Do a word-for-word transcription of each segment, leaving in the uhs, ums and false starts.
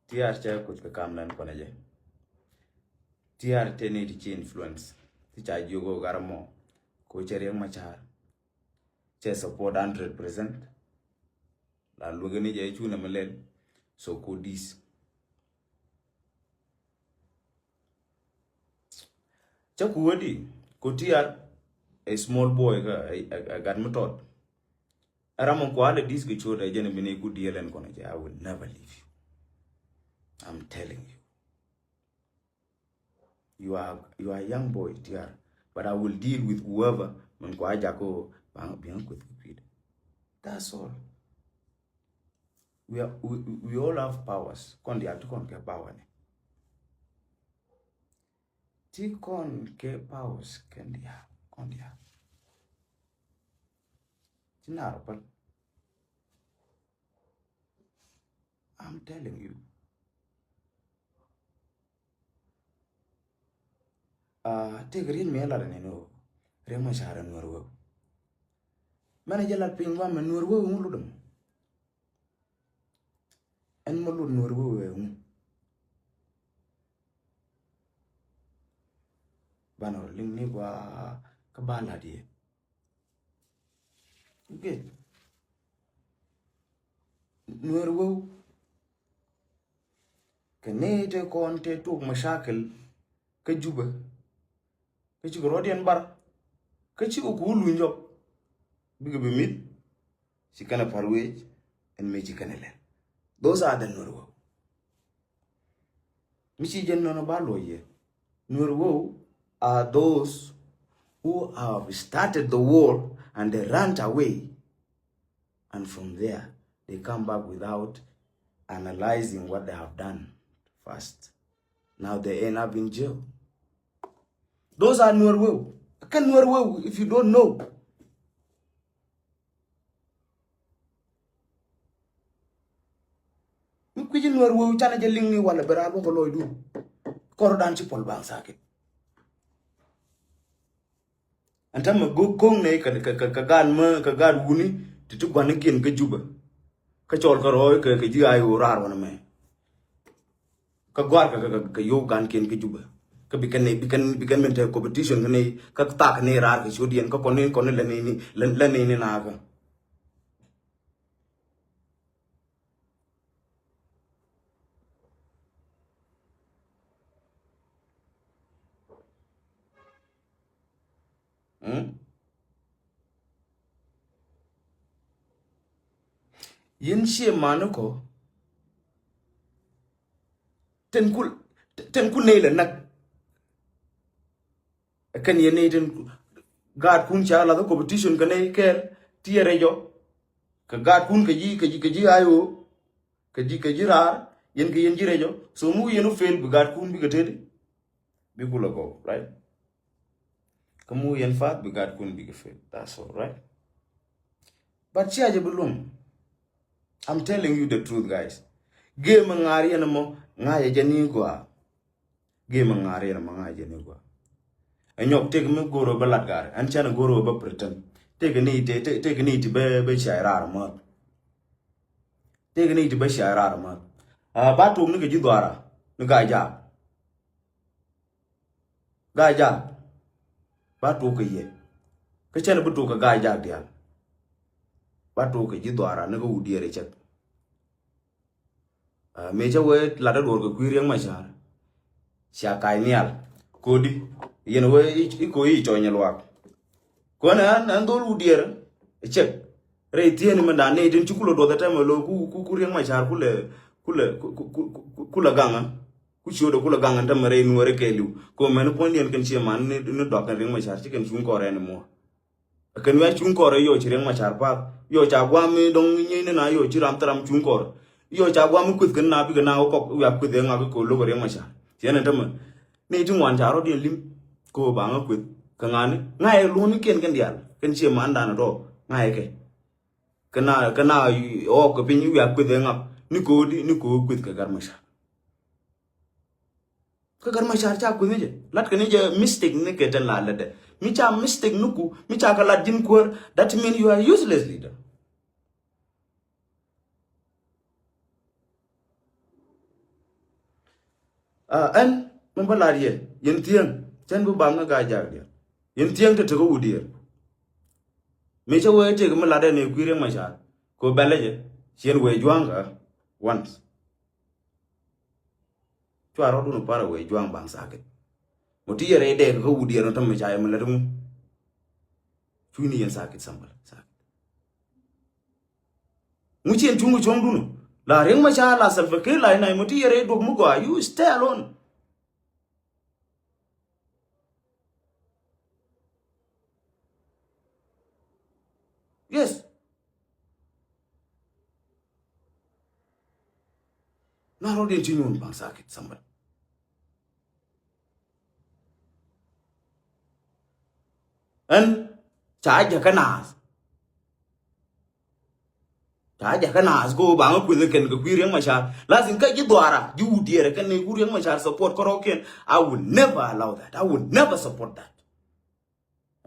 Tiar cɛ kuth kɛ kam lɛn kɔnɛ jɛ. Tiar tɛ ni ti ci influence ti ca jiök ɣöö gat mɔ ko cɛ Riek Machar. Cɛ support hundred percent. La luäk ni jɛ cu nɛ mi lɛl. So ko this. Cä ku wädi ko Tiar, a small boy kä a gat mi tɔt. Ɛ ram mi kualɛ this kɛ ciötdɛ jɛn bi ni ku diɛl ɛn kɔnɛ jɛ, I will never leave you. I'm telling you. You are, you are a young boy, Tiar, but I will deal with whoever min kua jako bang biang kuth kuth. That's all. We, are, we, we all have powers. Kɔn dial ti kɔn kɛ power ni. Ti kɔn kɛ powers kɛn dial, kɔn dial. Ti nar pal. I'm telling you. Ah, tëëkɛ riet mi ɛ lat ɛnɛn ɣöö Riek Machar ɛ Nuɛr Weu. Mɛn ɛ jɛ lat piny guam ɛ Nuɛr Weu ŋu lut ɛmɔ. Ɛn mɔ lut Nuɛr Weu ɛ ŋu. Banɛ rɔ liŋ ni gua kä ba lat yɛ. Okay. Nuɛr Weu. Kɛ ni te kɔn te tuk mashakil kä Jubɛ. Kä cikɛ rɔ̱diɛn bar. Kä cikɛ ku luny jɔk. Bikɛ bi mit. Ci kɛnɛ par wec. Ɛn mëë ci kɛnɛ lɛl. Those are the Nuɛr Weu. Mi ci jɛn nɔnɔ ba luɔc yɛ. Nuɛr Weu are those who have started the war and they ran away. And from there, they come back without analyzing what they have done first. Now they end up in jail. Those are Nuɛr Weu. Kɛn Nuɛr Weu, if you don't know. Mi kui̱ci Nuɛr Weu canɛ jɛ liŋ ni walɛ bɛ raar bä bä lɔcdu. Kɔrdan ci pɔl baŋ sakit. Ɛn täämɛ go̱o̱k ko̱ŋ nɛy kɛ, kɛ, kɛ, kɛ gaat mä, kɛ gaat wuni ti ti gua̱nikiɛn kä Jubɛ. Kä cɔl kɛ rɔɔy kɛ, kɛ ji̱ ay ɣöö raar wanɛ mɛ. Kä gɔ̱a̱r kɛ, kɛ, kɛ, kɛ yio̱w gankiɛn kä Jubɛ. Kä bi kɛn nɛy, bi kɛn, bi kɛn min te competition kɛ nɛy, kä thak kɛ nɛy raar kɛ ciötdiɛn, kä kɔn ni, kɔn ni lɛ nɛy ni, lɛ, lɛ nɛy ni naakä. Mm? Yin cie mani kɔ. Ten kul, ten kul ney lɛ nak. Kɛn yɛ ney ten gaatkun ca lath competition kɛ ney kɛɛl ti yɛ rɛc ɔ. Kɛ gaatkun kɛ ji̱, kɛ ji̱, kɛ ji̱ ay ɣöö kɛ ji̱, kɛ ji̱ raar yɛn kɛ yɛn ji̱ rɛc ɔ. So mi wi̱i̱ yɛn wä fail bi gaatkun bikɛ teti. Bi kulɛ gɔw, right? Kä mi wi̱i̱ yɛn fath bi gaatkun bikɛ fail. That's all, right? But cia jɛ bi luɔ̱ŋ. I'm telling you the truth, guys. Game ŋa̱a̱r yɛn ɛmɔ ŋa̱a̱c jɛ ni gɔaa. Gee mi ŋa̱r yɛn ma ŋa̱c jɛ ni gua. Ɛ nyɔk tëk mi go̱r wä bä lat gari. Ɛn cɛn go̱r wä bä pretend. Tëk ni ti, tëk, tëk ni ti bä, bä cia raar mäth. Tëk ni ti bä cia raar mäth. Ah, ba tok ni kɛ ji̱ dhuara. Ni gaa jaak. Gaa jaak. Ba tok kɛ yɛ. Kä cɛn bi tok kɛ gaa jaak diaal. Ba tok kɛ ji̱ dhuara ni kɛ wut diɛɛr ɛ cɛk. Ah, mëë cä wee lat ɛ duɔ̱ɔ̱r kɛ kui̱ Riɛk Macar. Cia kac nhial. Kodi. Yɛn wee i̱, i̱ ko̱ i̱ cɔny ɛ luaak. Kuäär ɛn, ɛn dhol wut diɛɛr. Ɛ cɛk. Rɛy thieen mɛn da̱a̱n nɛy tin ci kulɛ duɔth ɛ tɛmɛ lo̱o̱ ku, ku, ku Riɛk Macar kulɛ, kulɛ, ku, ku, ku, ku, kulɛ gaŋä. Ku ciötdɛ kulɛ gaŋä tɛmɛ rɛy nuɔ̱ɔ̱rɛ kɛɛliw. Kɛ mɛn puɔ̱nydiɛn kɛn cie man ni, ni dɔak kɛn Riɛk Macar ci kɛn cuŋ kɔɔr ɛn muɔ̱ɔ̱r. Kɛn wi̱i̱ a cuŋ kɔɔr ɛ yɔc ci Riɛk Macar path. Yɔc ca gua̱a̱m mi dɔ̱ŋ nyieyni na yɔc ci ram thil ram cuŋ kɔɔr. Yɔc ca gua̱a̱m mi kueth kɛn na bikɛ na wä kɔk wi̱i̱ a kueth ɛ ŋak kɛ lo̱k ɛ Riɛk Macar. Ciɛn ɛ tämɛ. Ni ti ŋuan ca rɔ̱diɛn li̱m. Kɛ ɣöö ba ŋä kueth. Kɛ ŋa̱ni. Ŋa̱cɛ luɔ̱nikiɛn kɛn diaal. Kɛn cie mandan ɛ tɔ̱. Ŋa̱cɛ kɛ. Kɛ na, kɛ na ɣɔɔk kɛ piny wi̱i̱ a kueth ɛ ŋak. Ni ko̱o̱di, ni ko̱o̱ kueth kɛ Gat Macar. Kä Gat Macar ca kueth ni jɛ. Lat kɛ ni jɛ mistake ni kɛ tɛn la lɛtdɛ. Mi ca mistake ni ku, mi ca kɛ lat ji̱n kuäär, that mean you are useless leader. Ɛn mi bä lat yɛ yɛn thiäŋ cɛn bi bam ni gaa jak diɛn. Yɛn thiäŋ te te kä wut diɛn. Mi cä wee tëk mi lat ɛn ɛ kui̱ Riek Machar kɛ bɛl ɛ jɛ. Ciɛn wee jua̱ŋ kä once. Cua rɔɔdun par wee jua̱ŋ baŋ sakit. Mɔ ti yɛ rɛy dɛɛk kä wut diɛn ɔ tämɛ ca yɛ mi lät ŋu. Cuini yɛn sakit sambal sakit. Ŋu cien cuŋ cuɔ̱ŋdun la Riek Machar la Salva Kiir la inai mɔ ti yɛ rɛy duɔk mi gɔaa, you stay alone. Yes. Na rɔɔdiɛn ci nyuun baŋ sakit sambal. Ɛn ca jɛ kä naath. Ca jɛ kä naath ko baŋ kueth kɛn kɛ kui̱ Riek Machar. Lazim kä ji̱ dhuara ji̱ wut diɛɛrɛ kɛn ni ku Riek Machar support kärɔɔkiɛn. I will never allow that. I will never support that.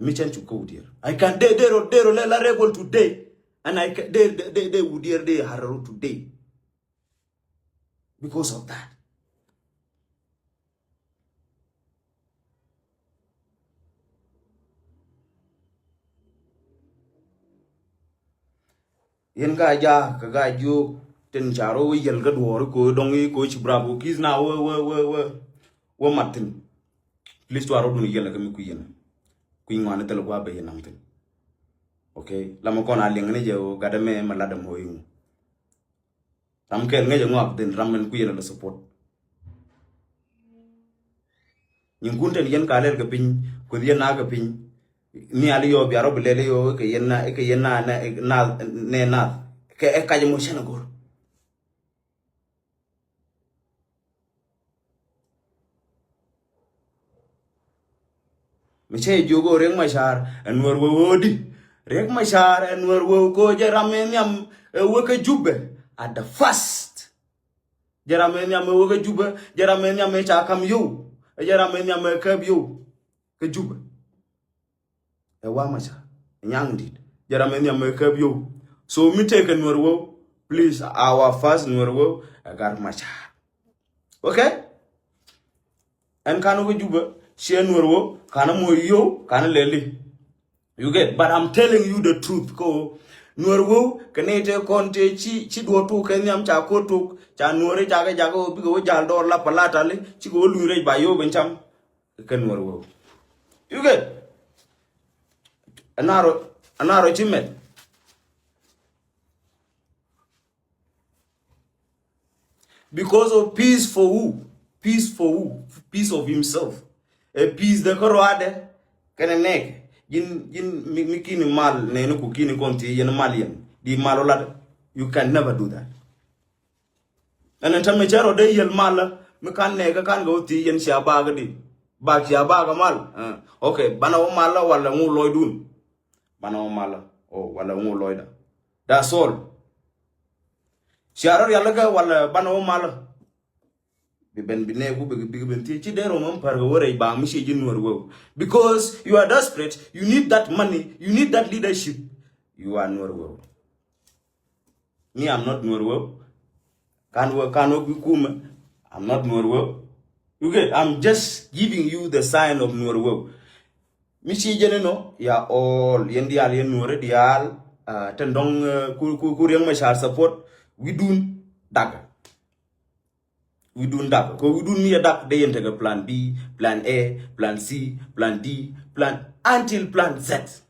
Mi cɛn cuk kä wut diɛɛr. I can de de ro de ro lɛ la rebel today. And I can de de de de wut diɛɛr de hararo today. Because of that. Yɛn ka ja kɛ ka jiok tin ca rɔ wä yɛl kä duɔɔri ko dɔŋ i ko ci bravo kis na wä wä wä wä wä mat thin. Please cua rɔ dun yɛl kä mi kui̱ yɛn kui̱ ŋuan thil gua bɛ yɛn naŋ thin. Okay, lamɛ kɔn a liŋ ni jɛ wä gat mɛ ma lat mɛ wä iŋu. Ram kɛl ŋäcɛ ŋɔak dhin ram min kui̱ yɛn a lɛ support. Nyin kun tɛn yɛn ka lɛl kɛ piny kueth yɛn na kɛ piny. Nhial yɔ bia rɔ bi lɛl yɔ kɛ yɛn na kɛ yɛn na na na nɛ na kɛ ɛ kac mɔ cɛn a go̱r. Mi cɛ jiök ɣöö Riek Machar ɛ Nuɛr wee ɣöödi. Riek Machar ɛ Nuɛr wee ko jɛ ram ɛ nhiam ɛ wee kä Jubɛ at the first. Jɛ ram ɛ nhiam ɛ wee kä Jubɛ, jɛ ram ɛ nhiam ɛ ca kam yio̱w, ɛ jɛ ram ɛ nhiam ɛ kɛp yio̱w kä Jubɛ. Ɛ wa Machar ɛ nyaŋ dit jɛ ram ɛ nhiam ɛ kɛp yio̱w. So mi tëëkɛ Nuɛr wee, please, our first Nuɛr wee ɛ gat Machar. Okay? Ɛn kan wä kä Jubɛ ciɛ Nuɛr wee kan moc yio̱w kan lɛli. You get? But I'm telling you the truth ko Nuɛr wee kɛ ni te kɔn te ci ci duɔ tuk kɛ nhiam ca ko tuk ca Nuɛr ca kɛ jakɛ wä bikɛ wä jal dɔɔr la palatali cikɛ wä luny rɛc ba yio̱w ben cam. Kɛ Nuɛr wee. You get? Anaro anaro ci mɛt. Because of peace for who? Peace for who? Peace of himself. A peace de kärɔadɛ kɛnɛ nɛɛk. Ji̱n ji̱n mi mi kini mal nɛɛni ku kini kɔn thiec yɛn mal yɛn di mal wä lat. You can never do that. Ɛn ɛn tämɛ cɛ rɔ dee yɛl mal mi kan nɛɛk kä kan kɛ wä thiec yɛn cia bakä di bak cia bakä mal. Okay, banɛ wä mal wala ŋu lɔcdun. Banɛ wä mal o wala ŋu lɔcda. That's all. Cia rɔ rialikä wala banɛ wä malä. Bi ben bi nɛɛku bi bi ben thiec ci dee rɔ mɛ pär kɛ wä rɛc ba mi ci ji̱ Nuɛr wee. Because you are desperate, you need that money, you need that leadership. You are Nuɛr wee. Me, I'm not Nuɛr wee. Kan wä kan wä bi kumɛ. I'm not Nuɛr wee. You get? I'm just giving you the sign of Nuɛr wee. Mi ci jɛn inɔ ya all yɛn diaal yɛn Nuɛri diaal. Tɛn dɔŋ ku ku ku Riek Machar support. Wi̱dun dak. Wi̱dun dak ko wi̱dun mi ya dak de yɛn tekɛ plan B, plan A, plan C, plan D, plan until plan Z.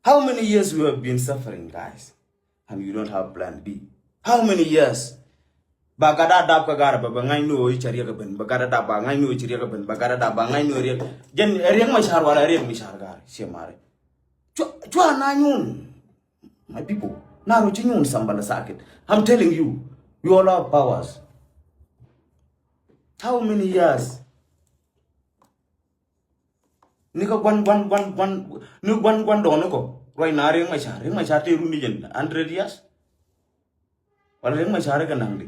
How many years we have been suffering, guys? And you don't have plan B. How many years? Ba gat a dap kä garɛ bɛ bɛ ŋa̱cni ɣöö i̱ cɛ riɛk ɛ ben, bɛ gat a dap ba ŋa̱cni ɣöö ci riɛk ɛ ben, bɛ gat a dap ba ŋa̱cni ɣöö riɛk. Jɛn ɛ Riek Machar wala ɛ Riek Machar garɛ ciɛ marɛ. Cua cua na nyun. My people, na ro ci nyun sambal sakit. I'm telling you, you all have powers. How many years? Ni kä guan guan guan guan ni guan guan dɔɔni kɔ. Ruac na Riek Machar, Riek Machar te run ni jɛn hundred years. Wala Riek Machar kɛ naŋ di.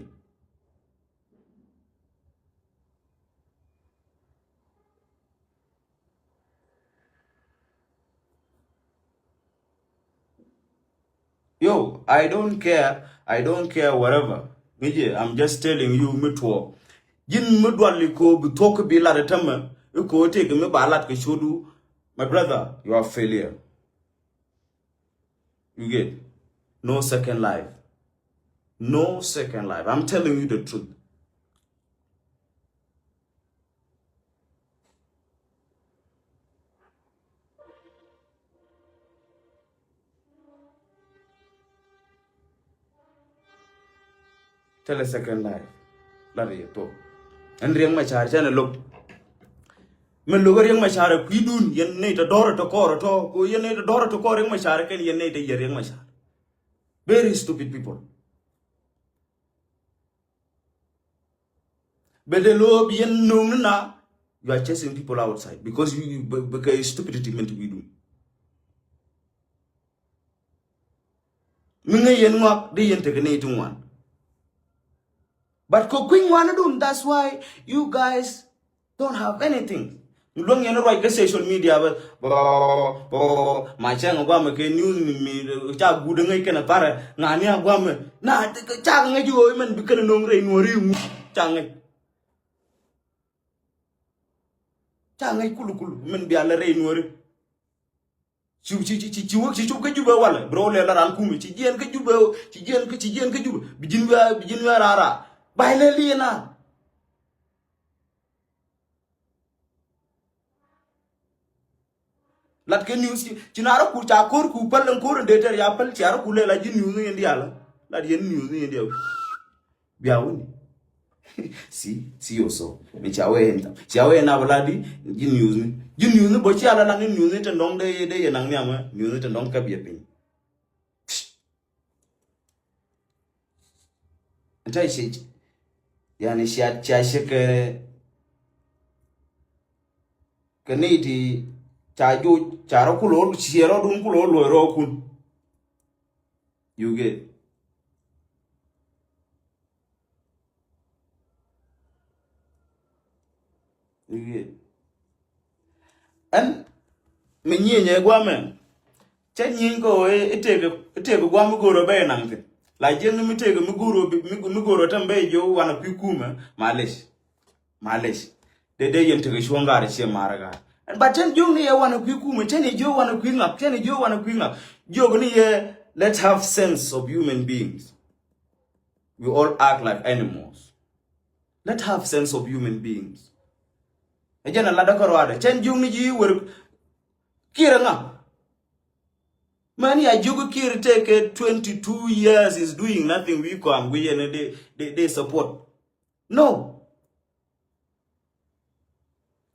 Yo, I don't care, I don't care whatever. Ŋi̱cɛ, I'm just telling you mi tuɔ. Ji̱n mi dual i̱ ko bi thuɔ̱k bi lat ɛ tämɛ i̱ ko tëëk mi ba lat kɛ ciötdu. My brother, you are failure. You get no second life. No second life. I'm telling you the truth. Thilɛ second life. Lat yɛ thok. Ɛn Riek Machar canɛ lo̱k. Min lo̱k Riek Machar ɛ kui̱dun yɛn nɛy tɔ dɔ̱r tɔ kɔr tɔ ko yɛn nɛy tɔ dɔ̱r tɔ kɔr Riek Machar kɛn yɛn nɛy tɔ yɛ Riek Machar. Very stupid people. Bɛ dee lo̱o̱ bi yɛn no̱o̱ŋ ni na. You are chasing people outside because you, you bɛ kɛ stupidity min ti wi̱i̱dun. Mi ŋäc yɛn ŋɔak di yɛn tekɛ ni ti ŋuan. But kɛ kui̱ny ŋuan dun, that's why you guys don't have anything. Luäŋ yɛn ruac kä social media bä. Ma cäŋ guamɛ kɛ news mi, mi ca guut ŋäc kɛn a parɛ ŋa ni a guamɛ na ca ŋäc ɣöö mɛn bi kɛn a no̱o̱ŋ rɛy nuɔ̱ri ŋu ca ŋäc. Ca ŋäc kulu kulu mɛn bia lɛ rɛy nuɔ̱ri. Ci ci ci ci ci wek ci cop kä Jubɛ walɛ bro lɛ la ran kumɛ ci jiɛn kä Jubɛ ci jiɛn kä ci jiɛn kä Jubɛ bi ji̱n wiaa bi ji̱n wiaa ran ran. Bay lɛ liɛ na. Lat kɛ news ci ci na rɔ kur ca kor ku päl en kor en de ter ya päl ci a rɔ kur lɛ la ji̱ news ni en dial. Lat yɛn news ni en dial. Bia wuni. Si si yoso mi cia wee cia wee na bala di. Ji̱ news ni ji̱ news ni bɔ cia la la ni news ni te nɔŋ de de yɛ naŋ ni amɛ news ni te nɔŋ kɛ biɛ piny. Nta i̱ ciec yani cia cia ciek kɛ kɛ ni ti ca juc ca rɔ kulo ciɛ rɔ dun kulo luɔy rɔ kun. You get. Ɛn mi nyieny ɛ guamɛ. Cɛ nyieny kɛ ɣöö itek itek guam mi go̱o̱r ɔ bɛ inaŋ thi̱n la jiäkni mi tek mi go̱o̱r ɔ mi go̱o̱r ɔ tɛm bɛ jiö wanɛ kui̱ kumɛ. Malish. Malish. Dee dee yɛn tekɛ cuɔ̱ŋ gaar ciɛ maarä gaar. But cɛn jiökni yɛ wanɛ kui̱ kumɛ cɛn yɛ jiö wanɛ kui̱ ŋak cɛn yɛ jiö wanɛ kui̱ ŋak. Jiökni yɛ, let's have sense of human beings. We all act like animals. Let have sense of human beings. Ɛ jɛn a lat kä ruaadɛ cɛn jiökni ji̱ wër Kiir ŋa. Mɛn ya jiök Kiir tekɛ twenty two years is doing nothing wi̱i̱ kɔam wi̱i̱ yɛn de de de support. No.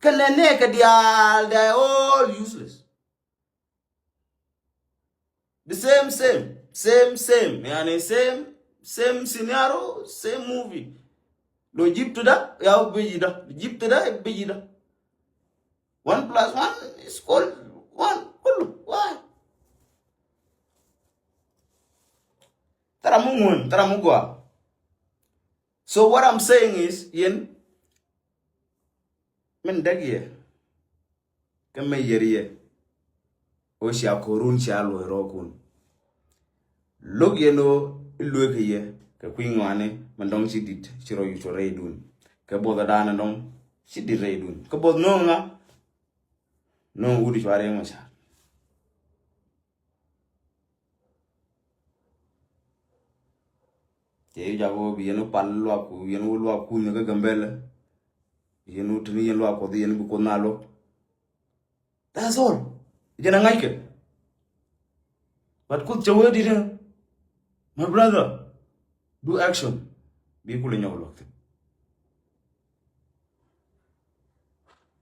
Kɛ nɛ nɛ kɛ diaal, they are all useless. The same same same same yani same same scenario same movie. Lo jibtu da ya biji da jibtu da biji da. One plus one is called one kulu. Why? Tara mu ŋun tara mu gua. So what I'm saying is yɛn min däk yɛ. Kä mɛ yɛr yɛ ɣöö cia ko̱run cia luɔ̱c rɔɔkun. Lo̱k yɛn ɣöö i̱ lueekä yɛ kɛ kui̱ ŋɔaani mɛ dɔ̱ŋ ci di̱t ci rɔ yuc rɔ rɛydun. Kɛ buɔth ɛ daanɛ dɔ̱ŋ ci di̱t rɛydun kä buɔth no̱o̱ŋ ŋa. No̱o̱ŋ wut cuarɛ ŋɔ ca. Cɛ yi jak wä bi yɛn wä pal luak ku yɛn wä luak kun kä Gambɛlɛ. Yɛn wä tini yɛn luak kuɔth yɛn bi kuoth na luak. That's all. Jɛn a ŋa̱ckɛ. But kuoth cɛ wee dit. My brother, do action. Bi kul nyɔk luak thin.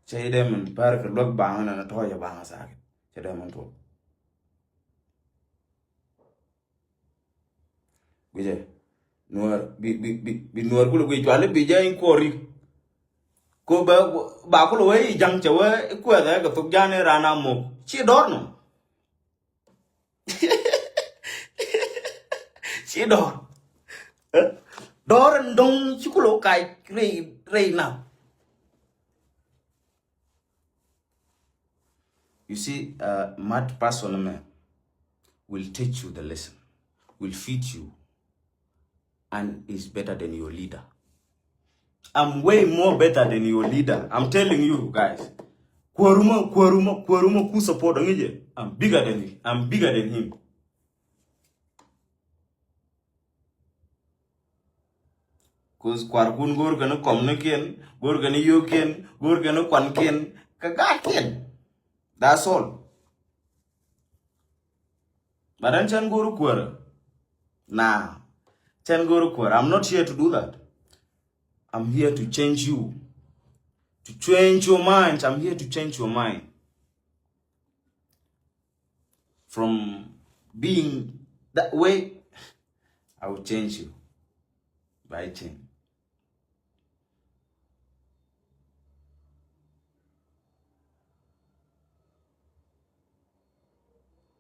Cɛ yi dee min pär kɛ luak baŋ na na tɔɔyɛ baŋ a saakɛ. Cɛ dee min tuɔk. Guicɛ nuɔr bi bi bi bi nuɔr kul guic cuali bi jɛ in kuɔri. Ko bɛ ba kul wee i̱ jaŋ cɛ wee kuɛth ɛ kɛ thok jan i̱ ran a mok ci dɔr nɔ. Ci dɔr dɔr in dɔŋ ci kul wee kac rɛy rɛy na. You see, uh, mad person mɛ will teach you the lesson, will feed you, and is better than your leader. I'm way more better than your leader. I'm telling you guys. Kuäärumä, kuäärumä, kuäärumä ku support ŋi̱cɛ. I'm bigger than him. I'm bigger than him. 'Cause kua̱rkun go̱o̱r kɛn kɔmnikiɛn, go̱o̱r kɛn yio̱o̱kiɛn, go̱o̱r kɛn kuankiɛn, kɛ gaatkiɛn. That's all. But ɛn cɛn go̱o̱r kuäärä. Nah. Cɛn go̱o̱r kuäärä. I'm not here to do that. I'm here to change you. To change your mind. I'm here to change your mind. From being that way, I will change you. By change.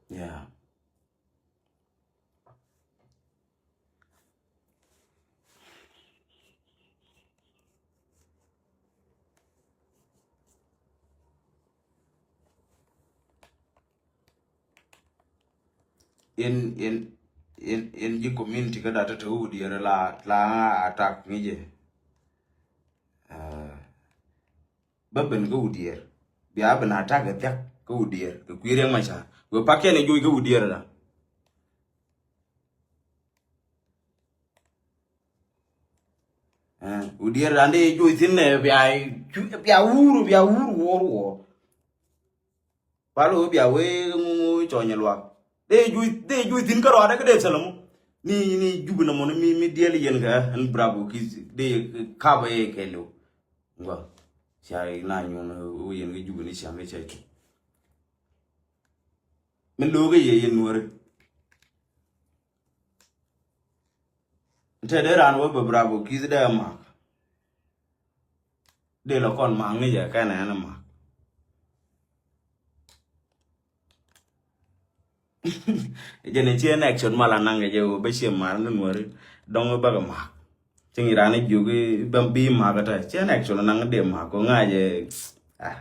Yeah. In, in, in, in ji̱ community kä da̱t te wä Udiɛɛr la, la attack ŋi̱cɛ. Ah, bä ben kä Udiɛɛr. Bia ben attack ɛ thiak kä Udiɛɛr. Kɛ kui̱ Riɛk Macar. Wee pakiɛn ɛ juɔc kä Udiɛɛr da. Eh, Udiɛɛr dan dee juɔc thi̱n nɛ bia, bia wur, bia wur, wur, wur. Pal wee bia wee ŋu, ŋu cɔny luak. Dee juɔc, dee juɔc thi̱n kä ruaadɛ kä dee thil ɛmɔ. Ni, ni Jup nɔmɔ ni mi, mi diɛl yɛn kɛ ɛn Bravo Kids dee kap ɛ kɛ liw. Ŋuak. Cia na nyuɔn wee yɛn kɛ Jup ni ciaŋ kɛ cɛ cu. Mi lo̱o̱ kɛ yɛ yɛn Nuääri. Te dee raan wä bɛ Bravo Kids dee mak. Dee lɔ kɔn mak ni jɛ kɛn ɛn mak. Jɛn ci ɛn action mal anaŋ kɛ jɛ wä bɛ cie mar ni Nuääri dɔŋ bä kɛ mak. Ci ŋi̱ raan jiök bä bi mak kä tɛ ci ɛn action anaŋ dee mak kɔ ŋa̱ jɛ. Ah.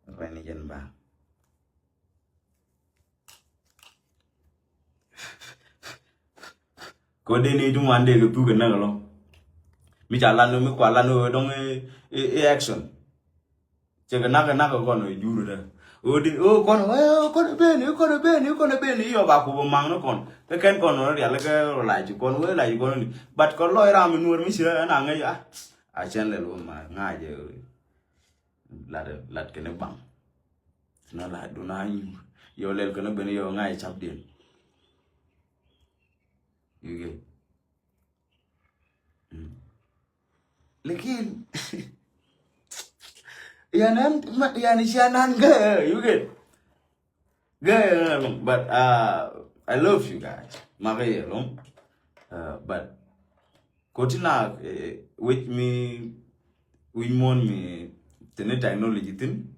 Rɛn jɛn ba. Kɛ ɣöö dee ni ti ŋuan dee kɛ thuk kɛ näk ɛlɔ̱ŋ. Mi ca lan ni mi kua lan ni ɣöö dɔ̱ŋ i̱, i̱, i̱ action. Cɛ kɛ nak kɛ nak kɛ kɔn ɣöö jur dee. Ɣöö di ɣöö kɔn ɣöö kɔn ben ɣöö kɔn ben ɣöö kɔn ben i̱ yɔ ba kup ɛ maŋ ni kɔn. Kɛ kɛn kɔn ɣöö rial kɛ rɔ lac ci kɔn ɣöö lac ci kɔn ni. But kɔn lɔc ram mi nuɔr mi ci ɣän a ŋäc a. A cɛn lɛl ɣöö ma ŋa̱c ɛ lat, lat kɛn i̱ baŋ. Na la dun a nyuur. Yɔ lɛl kɛn ben yɔ ŋa̱c cap diɛn. You get? Mm. Lakin yani, yani cia nan gɛ, you get? Gɛ, but uh, I love you guys. Makɛ yɛ lom. Uh, but kotina, eh, wi̱c mi, wi̱c muɔ̱n mi tini technology thin.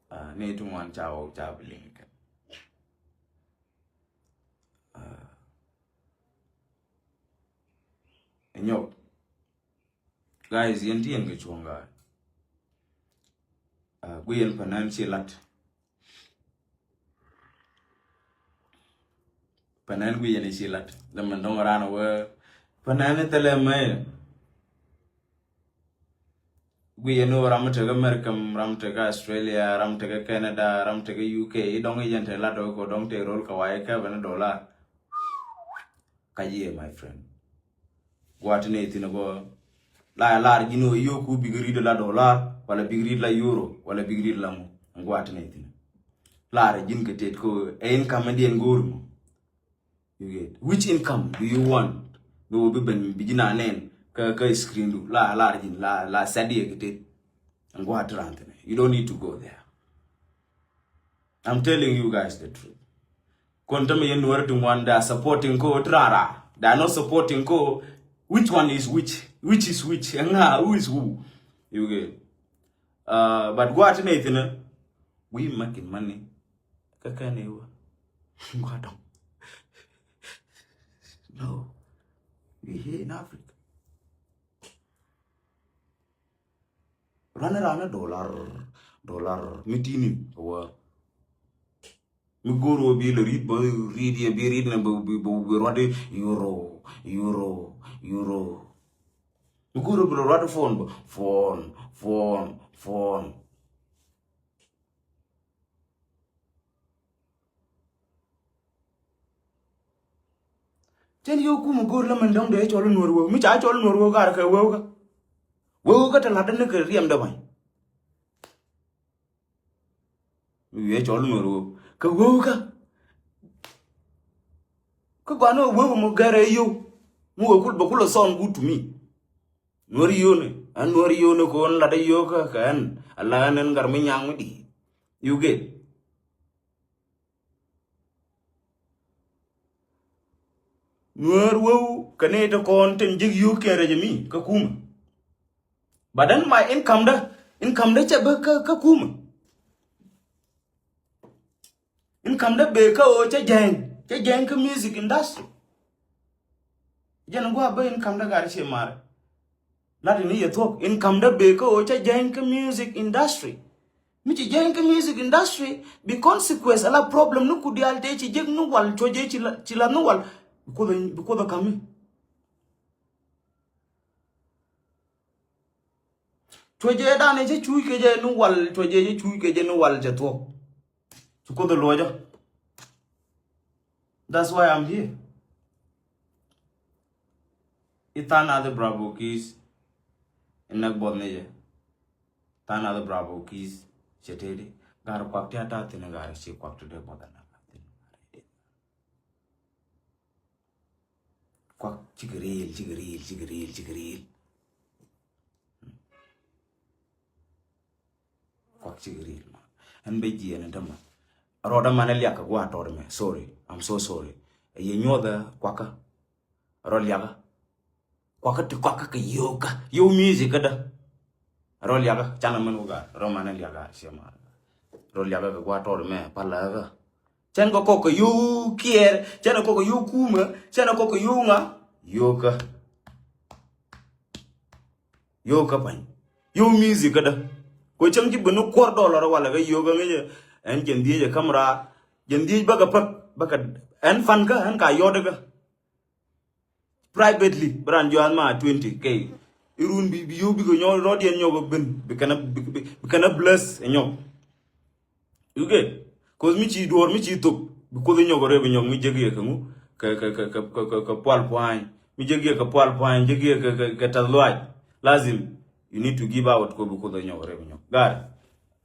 Ah, ni ti ŋuan ca wä ca bi liŋ kɛ. Ah, nyɔk. Guys, yɛn ti yɛn kɛ cuɔ̱ŋ gaa. Ah, gui yɛn panan ci lat. Panan gui yɛn ci lat. Lɛ mɛn dɔŋ ran wä panan thilɛ mɛ. Gui yɛn wä ram tekɛ America, ram tekɛ Australia, ram tekɛ Canada, ram tekɛ U K. I̱ dɔŋ i̱ yɛn te lat wä kɔ dɔŋ te rol kɛ wa i̱ kɛ ben dollar. Ka yiëë, my friend. Gua̱a̱t ni thi̱n bä la lar ji̱n ɣöö yio̱o̱ku bik ri̱t la dollar wala bik ri̱t la euro wala bik ri̱t la ŋu. Gua̱a̱t ni thi̱n lar ji̱n kɛ tet kɛ ɣöö ɛ income diɛn go̱o̱r mɔ. You get? Which income do you want? Ni wä bi ben bi ji̱n a nɛn kä, kä screen du la lar ji̱n la, la sɛt diɛ kɛ tet. Gua̱a̱t ran thi̱n. You don't need to go there. I'm telling you guys the truth. Kɔn tämɛ yɛn Nuɔr ti ŋuan, they are supporting ko ti rara. They are not supporting ko. Which one is which? Which is which? Ŋa, who is who? You get? Uh, but gua̱a̱t ni thi̱n, we making money. Kä kɛn iwä. Gua̱a̱t dɔŋ. No. We here in Africa. Run around a dollar, dollar, mi tini a wä. Mi go̱o̱r wä bi lɛ ri̱t bä ri̱t yɛ bi ri̱t nɛ bä bi bä bi ruat i̱ euro, euro, euro. Mi go̱o̱r wä bi lɛ ruat i̱ phone bä phone, phone, phone. Cɛn yio̱w kumɛ go̱o̱r lä mɛn dɔ̱ŋ dee cɔl i̱ nuɔr weu. Mi ca cɔl i̱ nuɔr weu gaar kɛ weu kä. Weu kä te la̱t ni kɛ riɛm dee ba̱ny. Mi wiee cɔl i̱ nuɔr weu kɛ weu kä. Kä gɔaa ni weu mɔ gɛr ɛ yio̱w. Mi weu kul bɛ kul ɛ sound good to me. Nuɔr yio̱w ni ɛn nuɔr yio̱w ni ko̱n la̱t ɛ yio̱w kä kɛ ɛn ala ɛn ɛn gar mi nyaŋ mi di̱i̱t. You get? Nuäär weu kɛ ni ti kɔn tin ji̱k yio̱o̱kiɛn rɛc mi kä kumä. But then my income dä, income dä cɛ bä kä, kä kumä. Income dä bee kä ɣöö cä jɛɛŋ, cä jɛɛŋ kä music industry. Jɛn gua̱a̱ bä income dä gat cie marɛ. Lat ini yɛ thuɔ̱k income dä bee kä ɣöö cä jɛɛŋ kä music industry. Mi ci jɛɛŋ kä music industry bi consequence ala problem ni ku diaal tëë ci jek ni wal cuɔ̱c ëë ci la, ci la ni wal. Bi kuoth, bi kuoth ɛ ka̱m mi. Cuɔ̱c ëë dan ëë cä cuuc kɛ jɛ ni wal, cuɔ̱c ëë cä cuuc kɛ jɛ ni wal cɛ thuɔ̱k. Ci kuoth ɛ luɔcä. That's why I'm here. I̱ tha̱a̱ŋ nath i̱ Bravo Kiss. Inäk buɔth ni jɛ. Tha̱a̱ŋ nath i̱ Bravo Kiss. Cɛ tëëdi. Ga̱r kuak ti a ta̱a̱ thi̱n ga̱r ci kuak ti dee buɔth inäk. Kuak cikɛ riil, cikɛ riil, cikɛ riil, cikɛ riil. Kuak cikɛ riil ma. Ɛn bɛ jiɛn ɛn tämɛ. Rɔɔdä manɛ liak kɛ gua̱a̱ tɔɔt mɛ. Sorry. I'm so sorry. Ɛ yɛ nyuɔthɛ kuakä. Rɔ liakä. Kuakä ti kuakä kɛ yio̱o̱kä. Yio̱o̱ music kädä. Rɔ liakä. Canɛ mɛn wä gaat. Rɔ manɛ liakä. Ciɛ ma. Rɔ liakä kɛ gua̱a̱ tɔɔt mɛ. Palä kä. Cɛn kɛ kɔk kɛ yio̱o̱ kiɛɛr. Cɛn kɛ kɔk kɛ yio̱o̱ kumä. Cɛn kɛ kɔk kɛ yio̱o̱ ŋa. Yio̱o̱kä. Yio̱o̱kä pa̱ny. Yio̱o̱ music kädä. Kɛ cäŋ ci ben ni kuɔr dollar walɛ kɛ yio̱o̱kä ŋäcɛ. Ɛn jɛn dhiec ɛ camera. Jɛn dhiec bäkɛ päk. Bäkɛ ɛn fan kä ɛn ka yɔt kä. Privately. Bi ran jɔath ma twenty K. Irun bi, bi yio̱o̱ bikɛ nyɔk rɔɔdiɛn nyɔk ben. Bi kɛn a, bi, bi, bi kɛn a bless ɛ nyɔk. You get? Cause mi ci duɔɔr mi ci thop bi kuoth inyɔk rep inyɔk mi jek yɛ kɛ ŋu kɛ, kɛ, kɛ pual puany. Mi jek yɛ kɛ pual puany, jek yɛ kɛ, kɛ, kɛ tath luac. Lazim, you need to give out ko bi kuoth inyɔk rep inyɔk. Gar,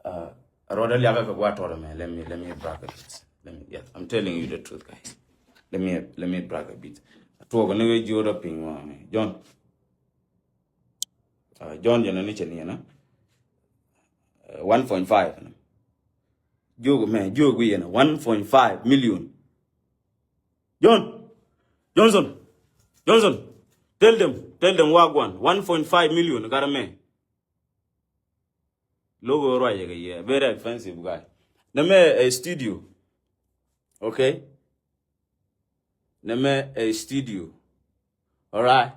uh, rɔɔdɛ liakä kɛ gua tɔrɛ mɛ. Let me, let me brag a bit. Let me, yes, I'm telling you the truth, guys. Let me, let me brag a bit. Tuɔk ni wee jiöt a piny wa mɛ. John. Uh, John jɛn ni cɛ ni yɛn a. Uh, one point five. Jiök mɛ, jiök wi̱i̱ yɛn one point five million. John, Johnson, Johnson, tell them, tell them wagwan, one point five million gat mɛ. Logo ruacɛ kɛ yɛ, very expensive guy. Nɛ mɛ ɛ studio. Okay. Nɛ mɛ ɛ studio. All right.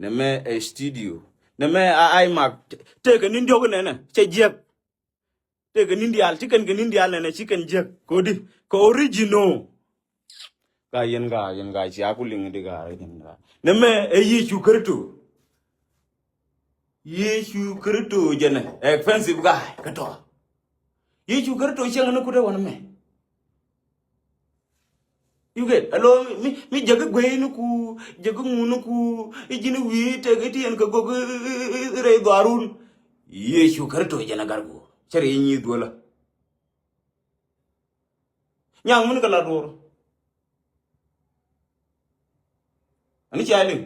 Nɛ mɛ ɛ studio. Nɛ mɛ a iMac. Tëëkɛ ni̱n diɔ̱k nɛnɛ cɛ jiäk. Tëëkɛ ni̱n diaal ci kɛn kɛ ni̱n diaal nɛnɛ ci kɛn jiäk. Kodi kɛ original. Ka yɛn ka yɛn ka cia ku liŋ di ka yɛn ka. Nɛ mɛ ɛ Yecu Kritho. Yecu Kritho jɛnɛ expensive guy kä tɔ. Yecu Kritho cieŋ ni kutɛ wän mɛ. You get? Alo mi, mi jäk i̱ guey ni ku, jäk i̱ ŋun ni ku, i̱ ji̱n i̱ wi̱i̱ tëk i̱ ti yɛn kɛ gok i̱ rɛy dhuarun. Yecu Kritho jɛn agar guɔ cɛ rɛy nyi dhuɔlä. Nyaŋ min kɛ la duɔr. Ani cia liŋ.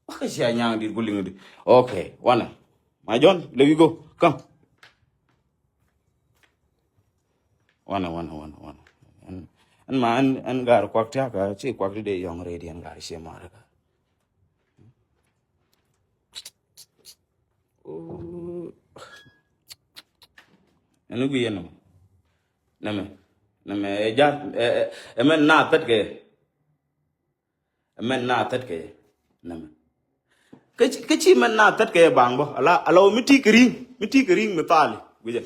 Waka cia nyaŋ dit ku liŋ di. Okay, wanɛ. Ma John, let me go. Come. Wanɛ, wanɛ, wanɛ, wanɛ. Ɛn, ɛn ma ɛn, ɛn gar kuak tiaka, ci kuak di de yɔŋ redi ɛn gar cie mare ka. Ɛn gui ɛn. Nɛmɛ, nɛmɛ, ɛ ja, ɛ, ɛ, ɛ mɛn na thɛt kɛ. Ɛ mɛn na thɛt kɛ. Nɛmɛ. Kä ci, kä ci mɛn na thɛt kɛ baŋ bä. Ala, ala mi ti kɛ riŋ, mi ti kɛ riŋ mi thali. Guijɛ.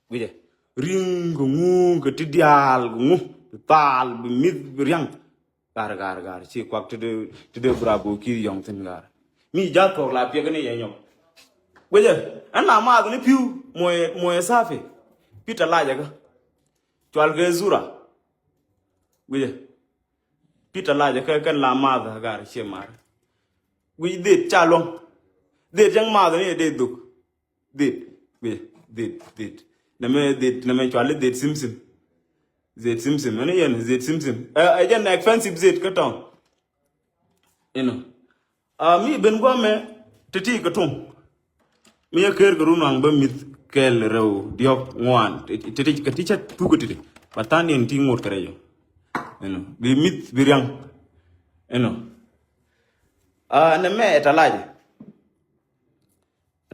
Guijɛ. Ri̱ŋ kɛ ŋu kɛ ti diaal kɛ ŋu. Bi thal bi mi̱th bi ria̱ŋ. Gar gar gar ci kuak ti dee ti dee bravo ki̱i̱th yɔ̱ŋ thi̱n gar. Mi ja̱th kɔk la piɛk ni yɛ nyɔk. Guicɛ ɛn la maath ni pi̱w. Muɔyɛ muɔyɛ safi. Peter lacɛ kä cual kɛ zura. Guicɛ Peter lacɛ kä kɛn la maath gar ciɛ mar. Guic dhit ca luɔ̱ŋ. Dhit cäŋ maath ni yɛ dee dhuk. Dhit guicɛ dhit dhit. Nɛmɛ dhit nɛmɛ cual i̱ dhit simsim. Dhit simsim ɛn i̱ yɛn dhit simsim ɛ jɛn expensive dhit kä tɔŋ. Inɔ a mi ben guamɛ titi kɛ tum. Mi yɛ ker kɛ run waŋ bä mi̱th kɛl rɛw diɔk ŋuan titi kɛ ti cɛ tuk kɛ titi. Ba than in ti ŋot kɛ rɛy jɔ. Inɔ bi mi̱th bi riaŋ. Inɔ a nɛ mɛ ɛ talaji.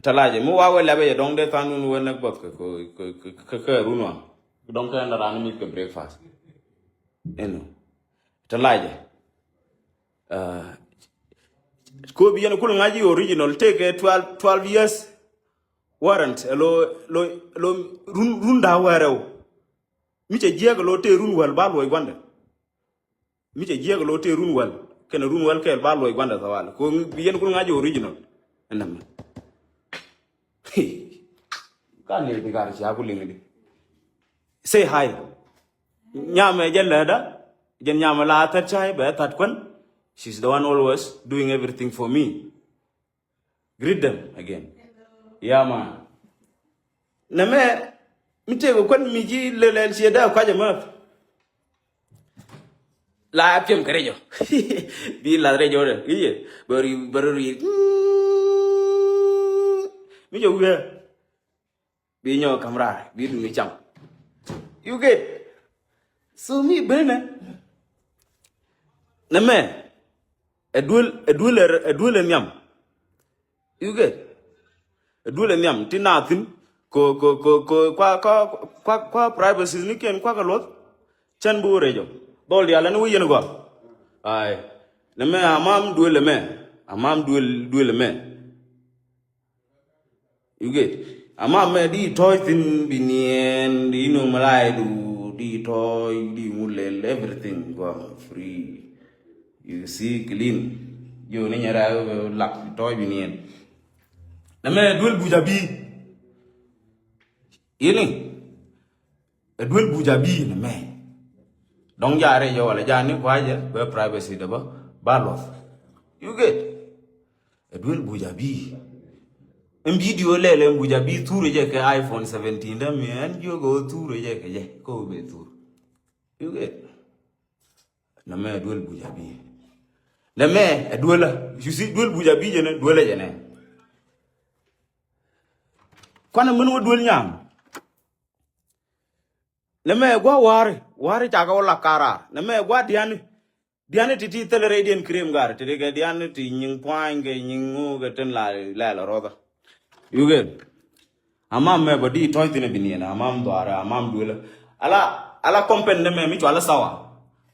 Talaji mi wa wɛ lɛpɛ yɛ dɔŋ dee than wun wɛ nɛ guɔth kɛ kɛ kɛ kɛ run waŋ. Dɔŋ kɛ ɛn ran mi̱th kɛ breakfast. Inɔ talaji. Ko bi yɛn kul ŋa̱c yi original tekɛ twelve twelve years warrant ɛ lo lo lo run run da̱a̱ wɛɛrɛw. Mi cɛ jiɛk ɛ lo tëë run wäl ba luɔc gua̱ndɛ. Mi cɛ jiɛk ɛ lo tëë run wäl kɛnɛ run wäl kɛɛl ba luɔc gua̱ndɛ thawal ko bi yɛn kul ŋa̱c yi original. Ɛnɛmɛ. Ka ni bi kar cia ku liŋ di. Say hi. Nyamɛ jɛ lɛda. Jɛn nyamɛ la that chai bɛ that kwen. She's the one always doing everything for me. Greet them again. Yeah man. Nɛ mɛ mi tëëk kwen mi ji lɛlɛl cie da kuac ɛmɛ. La piɛm kɛ rɛc ɔ. Bi lath rɛc ɔ dɛ iye bɛ ri bɛ ri. Mi jɛ wiɛ. Bi nyɔ kam raar bi duni cam. You get? So mi benɛ. Nɛ mɛ. Ɛ duel ɛ duel ɛ duel ɛ nhiam. You get? Ɛ duel ɛ nhiam ti na thin. Ko ko ko ko kua kua kua kua privacy ni ken kua kɛ luɔth. Cɛn bi wä rɛc ɔ dhɔl dial ɛn wä yɛn gɔaa. Ai. Nɛ mɛ amam duel ɛmɛ. Amam duel duel ɛmɛ. You get? Ama mɛ di tɔc thin bi niɛn di nöŋ malai du di tɔc di ŋu lɛl everything gɔam free. You see clean. Yo ni nyɛra lak tɔc bi niɛn. Nɛ mɛ duel buc abi. Yini. Ɛ duel buc abi nɛ mɛ. Dɔŋ jaarɛ jɛ wala jaa ni kuacɛ bɛ privacy dɛ bä ba luɔth. You get? Ɛ duel buc abi. Ɛn video lɛl ɛn buc abi thurɛ jɛ kɛ iPhone seventeen dä mi ɛn jiök ɛ wä thurɛ jɛ kɛ jɛ kä wä bɛ thur. You get? Nɛ mɛ ɛ duel buc abi. Nɛ mɛ ɛ duelä. You see duel buc abi jɛ nɛ duelä jɛ nɛ. Kuanɛ min wä duel nyam. Nɛ mɛ gua̱ wa̱ri wa̱ri cakɛ wä lak karaar nɛ mɛ gua̱ diani. Diani ti ti thilɛ rɛy diɛn krim gar ti ti kɛ diani ti nyiŋ pua̱ny kɛ nyiŋ ŋu kɛ tin la lɛl rɔtha. You get? Amam mɛ bä di tɔ̱c thin a bi niɛn amam dhuarɛ amam duelä. Ala ala kɔmpen nɛ mɛ mi cualä sawa.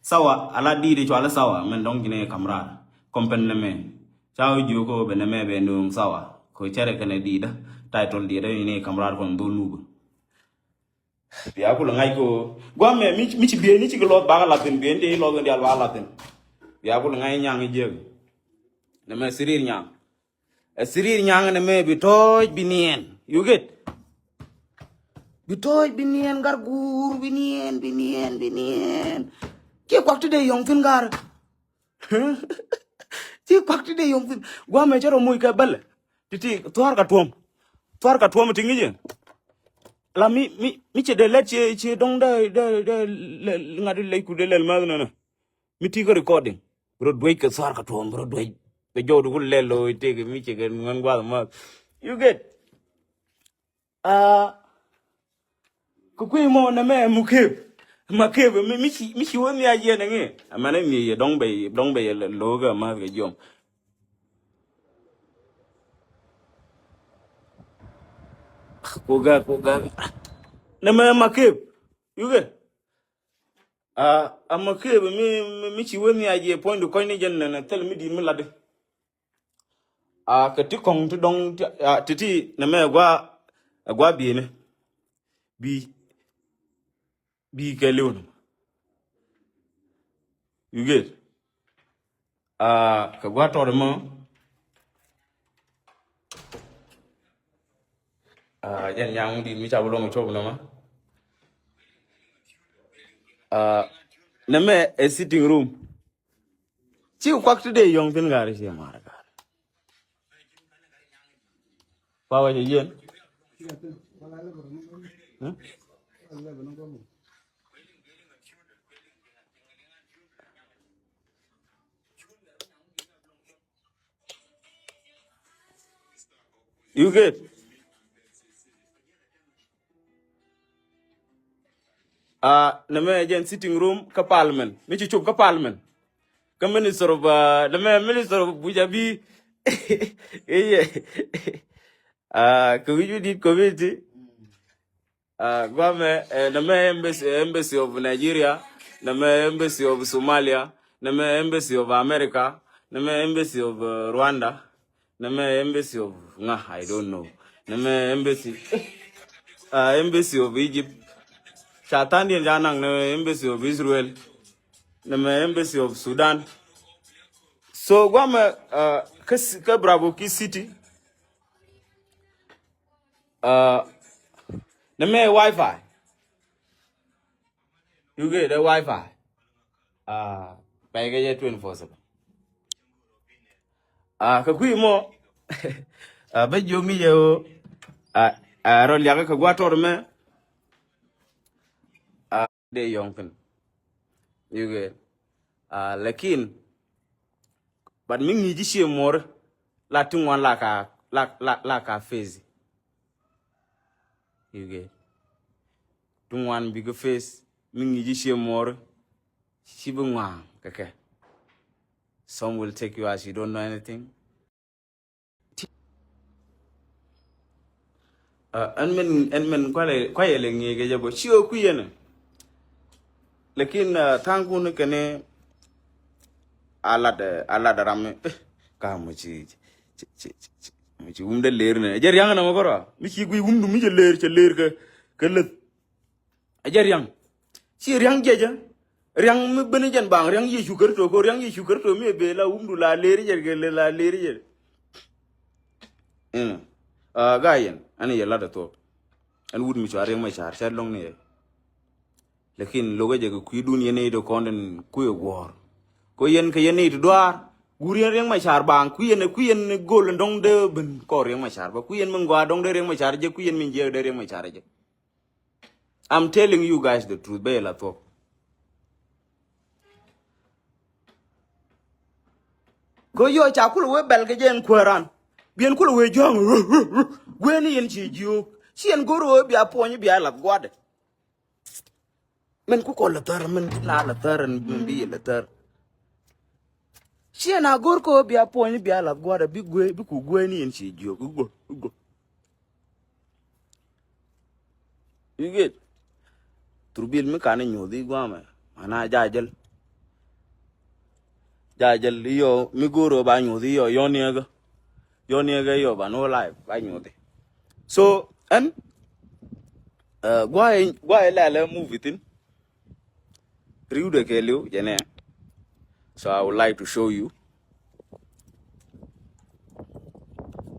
Sawa ala di di cualä sawa mɛn dɔŋ jinɛ kam raar. Kɔmpen nɛ mɛ ca wä jiök kɛ wä bɛ nɛ mɛ bɛ nuŋ sawa kɛ cɛrɛ kɛnɛ di dä. Title di dä inɛ kam raar kɔn dhol nubä. Bia kulɛ ŋa̱c ko guamɛ mi ci bieni ci ki lɔth bak lathin bieni ti lɔth dial bak lathin. Bia kulɛ ŋa̱c nyaŋ ijiek. Nɛ mɛ sirir nyaŋ. Ɛ sirir nyaŋ nɛ mɛ bi tɔɔc bi niɛn. You get? Bi tɔɔc bi niɛn gar guur bi niɛn bi niɛn bi niɛn. Ci kuak ti dee yɔŋ thin gar. Ci kuak ti dee yɔŋ thin guamɛ cɛ rɔ moc kɛ bälɛ. Titi thua̱r ka tuɔ̱m. Thua̱r ka tuɔ̱m ti ŋi̱cɛ. La mi mi mi cɛ dee lɛt cɛ cɛ dɔŋ dee dee dee ŋa̱t lɛc ku dee lɛl math nɛnɛ. Mi ti kä recording. Bro duec kɛ thua̱r ka tuɔ̱m bro duec. Bɛ jɔw di ku lɛl lo itek mi cɛ kɛ ŋuɛn guath math. You get? Aa. Kɛ kui̱ mɔ nɛ mɛ mu kep. Ma kep mi mi ci mi ci wä mi a yɛn ŋi. Amɛn mi yɛ dɔŋ bɛ dɔŋ bɛ yɛ lo̱o̱ kɛ math kɛ jiɔm. Koga koga. Nɛ mɛ ma kep. Yuge. A a ma kep mi mi ci wä mi a yɛ puɔ̱ny di kɔny ni jɛn nɛ nɛ thil mi di̱i̱t mi lat di. A kɛ ti kɔŋ ti dɔŋ ti ti nɛ mɛ gua gua bieni. Bi bi kɛ liw nɔmɔ. You get? Ah, kɛ gua̱a̱th tɔt mɔ. Ah, jɛn nyaŋ di mi ca bi luɔŋ cop nɔmɔ. Ah, nɛmɛ ɛ sitting room. Ci kuak ti dee yɔŋ thin gari ci mar gari. Power jɛ yen. You get? Ah, nɛmɛ jɛn sitting room kä parliament. Mi ci cop kä parliament. Kä minister of, ah, nɛmɛ minister of bujabi. Iye. Ah, kɛ wi̱c wi̱c dit community. Ah, guamɛ, eh, nɛmɛ embassy, embassy of Nigeria, nɛmɛ embassy of Somalia, nɛmɛ embassy of America, nɛmɛ embassy of, eh, Rwanda, nɛmɛ embassy of ŋa, I don't know. Nɛmɛ embassy, ah, embassy of Egypt. Ca thandiɛn ca naŋ nɛmɛ embassy of Israel, nɛmɛ embassy of Sudan. So guamɛ, ah, kä, kä Bravo Key City. Ah, nɛmɛ wifi. You get the wifi. Ah, pɛy kɛ jɛ twenty four seven. Ah, kɛ kui̱ mɔ. Ah, bä jiök mi jɛ ɣöö. Ah, ah, rɔ liak kɛ gua̱a̱th tɔt mɛ. Ah, dee yɔŋ thin. You get? Ah, lakin, but mi ŋi̱i̱c i̱ cie muɔ̱ɔ̱ri, la ti ŋuan la ka, la, la, la ka face. You get? Ti ŋuan bikɛ face, mi ŋi̱i̱c i̱ cie muɔ̱ɔ̱ri, ci bi ŋuan kɛ kɛ. Some will take you as you don't know anything. Ah, ɛn min, ɛn min kualɛ, kuayɛ lɛ ŋi̱i̱c kɛ jɛ bä. Ci ɣä kui̱ yɛn. Lakin, ah, tha̱a̱ŋ kun kɛn a lat, a lat ram mi. Eh, ka mɔ ci, ci, ci, ci, ci, mɔ ci wum dee ler ni. Jɛ ria̱ŋ na mɔ kɔrɔ. Mi ci gui wum du mi jɛ ler, cɛ ler kɛ, kɛ leth. A jɛ ria̱ŋ. Ci ria̱ŋ jiɛcä. Ria̱ŋ mi ben jɛn baŋ, ria̱ŋ Yecu Kritho, ko ria̱ŋ Yecu Kritho mi ëë ben la wumdu la leri jɛ, kɛ la leri jɛ. Inɔ. Ah, ga yɛn, ɛn yɛ lat ɛ thuɔk. Ɛn wut mi cua Riek Machar, cɛ lɔŋ ni yɛ. Lakin lokɛ jɛ kɛ kui̱dun yɛn i̱ dee kɔn den kui̱ ɛ guɔ̱ɔ̱r. Ko yɛn kɛ yɛn i̱ ti duaar, guur yɛn Riek Machar baŋ, kui̱ yɛn, kui̱ yɛn gol dɔŋ dee ben kɔɔr Riek Machar, ba kui̱ yɛn mi ŋɔaa dɔŋ dee Riek Machar jɛ, kui̱ yɛn mi jiɛk dee Riek Machar jɛ. I'm telling you guys the truth, bɛ la thuɔk. Ko yɔ ca kulɛ wee bɛl kɛ jɛ ɛn kuääran. Biɛn kulɛ wee jɔ̱ɔ̱ŋ. Gueeni yɛn ci jiök. Ci ɛn go̱r wee bia puɔ̱ny bia lath gua̱dɛ. Min ku kɔ la thär, min la la thär, min bi la thär. Ciɛ na go̱r kɔ bia puɔ̱ny bia lath gua̱dɛ bi guee, bi ku guee ni yɛn ci jiök. I̱ guɔ, i̱ guɔ. You get? Thurbil mi kan i̱ nyuɔth i̱ guamɛ. Mana jajäl. Jajäl i̱ yɔ, mi go̱r ɔ ba nyuɔth i̱ yɔ, yɔ niɛkä. Yɔ niɛkä i̱ yɔ ba no life, ba nyuɔth i̱. So, ɛn, uh, gua̱ i̱, gua̱ i̱ lɛlɛ movie thin. Riwdɛ kɛ liw jɛ nɛ. So I would like to show you.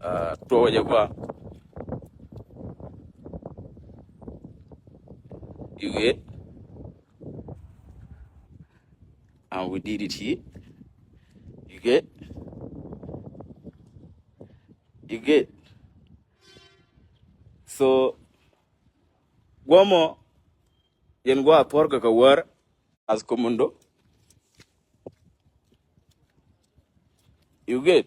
Uh, tuɔk jɛ gua. You get? And we did it here. You get? You get? So, guamɔ, yɛn gua puɔr kɛ kɛ wär. As commando. You get?